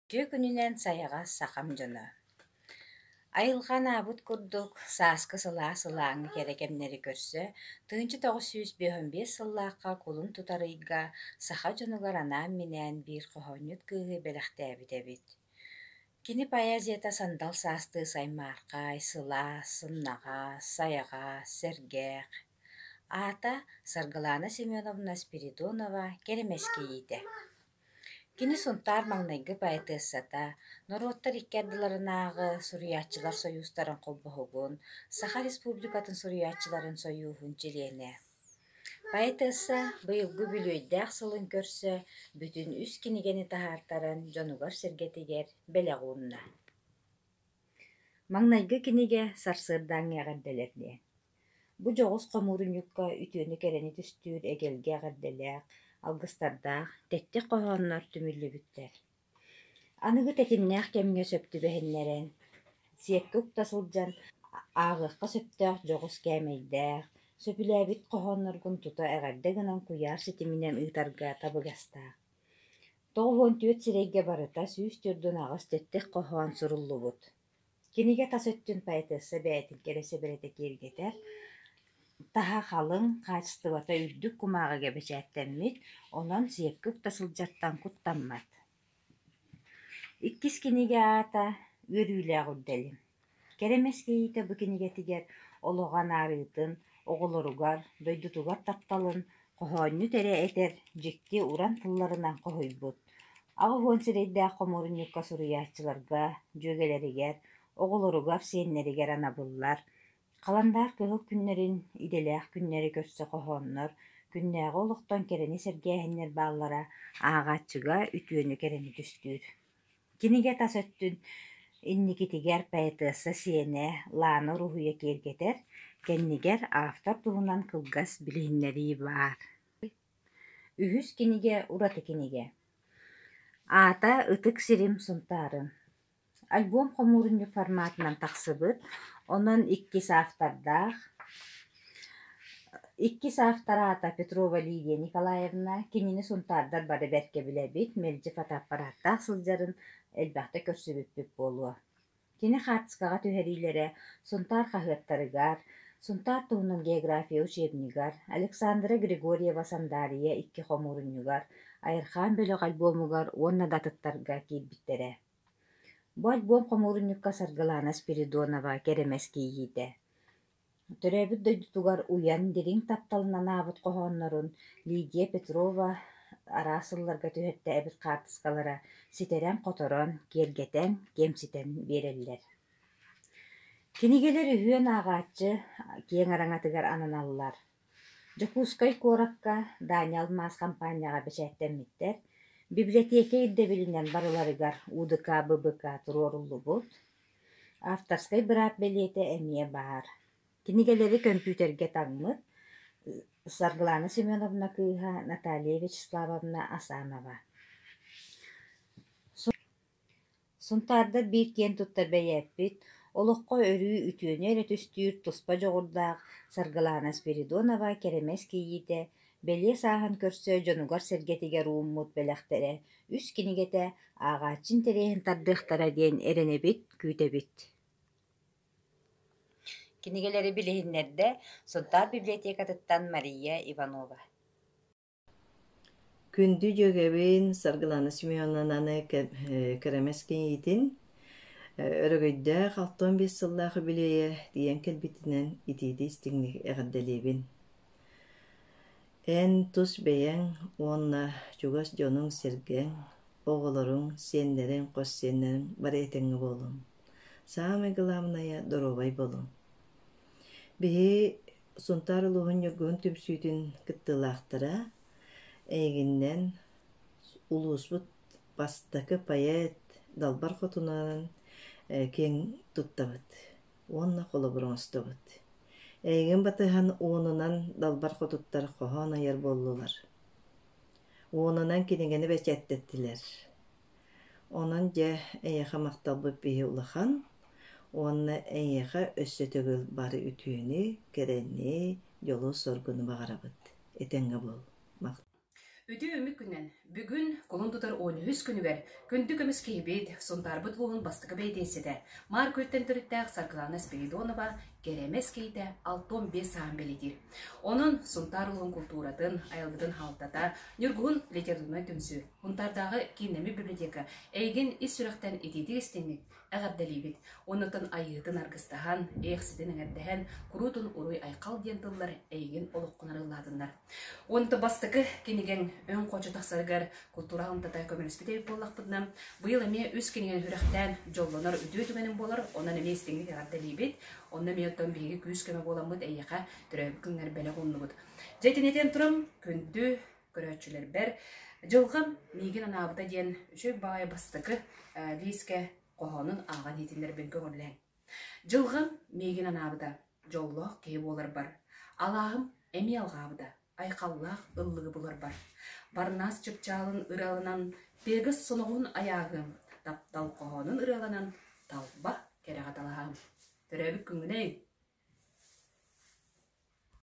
Үтүө күнүнэн сайаҕас сахам дьоно! Айылҕа анаабыт курдук, сааскы сылаас ылааҥы кэрэ кэмнэри көрсө, 1955 сыллаахха кулун тутар ыйга саха дьонугар анаан-минээн биир хоһоонньут кыыһы бэлэхтээбит эбит. Кини поэзията сандал саастыы саймаархай, сылаас, сымнаҕас, сайаҕас, сэргэх. Аата Саргылаана Семеновна Спиридонова Кэрэмэс кийиитэ. Кини Сунтаар маҥнайгы поэтессата, норуоттар икки ардыларынааҕы суруйааччылар сойуустарын холбоһугун, Саха Республикатын суруйааччыларын сойууһун чилиэнэ. Поэтесса быйылгы үбүлүөйдээх сылын көрсө бүтүн үс кинигэни таһаартаран дьонугар-сэргэтигэр бэлэх уунна. Маҥнайгы кинигэ «Сарсыардааҥҥы эҕэрдэлэр» диэн. Бу дьоҕус хомуурунньукка үтүөнү-кэрэни түстүүр эгэлгэ эҕэрдэлээх, алгыстардаах тэттик хоһооннор түмүллүбүттэр. Аныгы тэтимнээх кэмҥэ сөп түбэһиннэрэн, сиэпкэ укта сылдьан ааҕыахха сөптөөх дьоҕус кээмэйдээх, сөбүлээбит хоһоонноргун тута эҕэрдэ гынан куйаар ситиминэн ыытарга табыгастаах. 94 сирэйгэ барыта 148 тэттик хоһоон суруллубут. Кинигэ тас өттүн поэтесса бэйэтин кэрэ сэбэрэтэ киэргэтэр, таһа халыҥ, хаачыстыбата үрдүк кумааҕыга бэчээттэммит, онон сиэпкэ укта сылдьартан куттаммат. Иккис кинигэ аата «Үөрүүлээх үрдэлим». Кэрэмэс кийиитэ бу кинигэтигэр олоҕо анаарыытын, оҕолоругар, дойдутугар тапталын хоһоонньут эрэ этэр дьикти уран тылларынан хоһуйбут. 80 сирэйдээх хомуурунньукка суруйааччыларга, дьүөгэлэригэр, оҕолоругар, сиэннэригэр анабыллар, халандаар кыһыл күннэрин, идэлээх күннэри көрсө хоһооннор, күннээҕи олохтон кэрэни сэргээһиннэр бааллара ааҕааччыга үтүөнү-кэрэни түстүүр. Кинигэ тас өттүн инникитигэр поэтесса сиэнэ Лаана уруһуйа киэргэтэр, кэннигэр автор туһунан кылгас билиһиннэрии баар. Үһүс кинигэ ураты кинигэ. Аата «Ытык сирим Сунтаарым». Альбом хомуурунньук форматынан тахсыбыт, онон иккис автордаах. Иккис автор аата Петрова Лидия Николаевна, кинини сунтаардар бары бэркэ билэбит, мэлдьи фотоаппараттаах сылдьарын элбэхтэ көрсүбүппүт буолуо. Кини хаартыскаҕа түһэриилэрэ Сунтаар хаһыаттарыгар, Сунтаар туһунан география учебнигар, Александра Григорьева-Сандаарыйа икки хомуурунньугар, Айархаан бөлөх альбомугар уонна да атыттарга киирбиттэрэ. Бу альбом хомуурунньукка Саргылаана Спиридонова «Кэрэмэс кийиитэ» Төрөөбүт дойдутугар уйан, дириҥ тапталын анаабыт хоһооннорун Лидия Петрова араас сылларга түһэртээбит хаартыскалара ситэрэн-хоторон, киэргэтэн, киэмситэн биэрэллэр. Кинигэлэр үһүөн ааҕааччы киэҥ араҥатыгар ананаллар. Дьокуускай куоракка Даня алмаас хампаанньаҕа бэчээттэммиттэр, бибилэтиэкэ ирдэбилинэн барыларыгар УДК, ББК туруоруллубут, Авторскай быраап бэлиэтэ эмиэ баар. Кинигэлэри көмпүүтэргэ таҥмыт Саргылаана Семеновна кыыһа Наталья Вячеславовна Асанова. Сунтаардар биир киэн туттар бэйээппит, олоххо өрүү үтүөнү эрэ түстүүр туспа дьоҕурдаах Саргылаана Спиридонова Кэрэмэс кийиитэ бэлиэ сааһын көрсө дьонугар-сэргэтигэр ууммут бэлэхтэрэ үс кинигэтэ ааҕааччы интэриэһин тардыахтара диэн эрэнэбит, күүтэбит. Кинигэлэри билиһиннэрдэ Сунтаар библиотекатыттан Мария Иванова. Күндү дьүөгэбин Саргылана Семеновнаны Кэрэмэс кийиитин өрөгөйдөөх 65 сыллаах үбүлүөйэ тиийэн кэлбитинэн итиитик-истиҥник эҕэрдэлиибин. Эн тус бэйэҥ уонна чугас дьонуҥ-сэргэҥ, оҕолоруҥ, сиэннэриҥ, хос сиэннэриҥ бары этэҥҥэ буолуҥ. Саамай главнайа доруобай буолуҥ. Биһи Сунтаар улууһун Ньургуһун түмсүүтүн кыттыылаахтара эйигиннэн улууспут бастакы поэт Далбар Хотунанан киэҥ туттабыт уонна холобур оҥостобут. Эйигин батыһан уонунан Далбар Хотуттар хоһоон айар буоллулар. Уонунан кинигэни бэчээттэттилэр. Онон дьэ эйиэхэ махталбыт биһи улахан уонна эйиэхэ өссө төгүл бары үтүөнү, кэрэни, дьолу-соргуну баҕарабыт. Этэҥҥэ буол. Үтүө үмүк күнүнэн! Бүгүн кулун тутар 13 күнүгэр күндү көмүс киһибит, Сунтаарбыт улууһун бастакы бэйдиэситэ, Маар Күөлтэн төрүттээх Саргылаана Спиридонова Кэрэмэс киһитэ 65 сааһын бэлиэтиир. Онон Сунтаар улууһун култууратын, айылгытын халтата, Ньургуһун литературнай түмсүү, Сунтаардааҕы кииннэммит библиотека эйигин ис сүрэхтэн итиитик истиҥник эҕэрдэлиибит. Оннуттан айыытын аргыстаһан, иэхситин эҥэрдэһэн, куруутун уруй-айхал диэн тыллар эйигин олоххун арыллаатыннар. Онто бастакы кинигэҥ өҥ хочо тахсарыгар култуура аһымтата көмөлөспүт эбит буоллахпытына, быйыл эмиэ үс кинигэни сүрэхтээн дьоллонор үтүө түгэним буолар, онон эмиэ истиҥник эҕэрдэлиибит. Онно эмиэ оттон биһиги күүс-көмө буоламмыт эйиэхэ төрөөбүт күҥҥэр бэлэх ууннубут. Дьэ итинитэн туран күндү көрөөччүлэрбэр Дьылҕам миигин анаабыта диэн үчүгэй баҕайы бастакы лиискэ хоһоонун ааҕан иһитиннэрбин көҥүллээҥ. Дьылҕам миигин анаабыта, дьоллоох киһи буоларбар, алааһым эмиэ алҕаабыта, айхаллаах ыллыгы буларбар. Барнаас чыпчаалын ырыаланан, Пегас соноҕоһун айааһыам, таптал хоһоонун ырыаланан, талба кэрэҕэ талаһаам. Төрөөбүт күҥҥүнэй!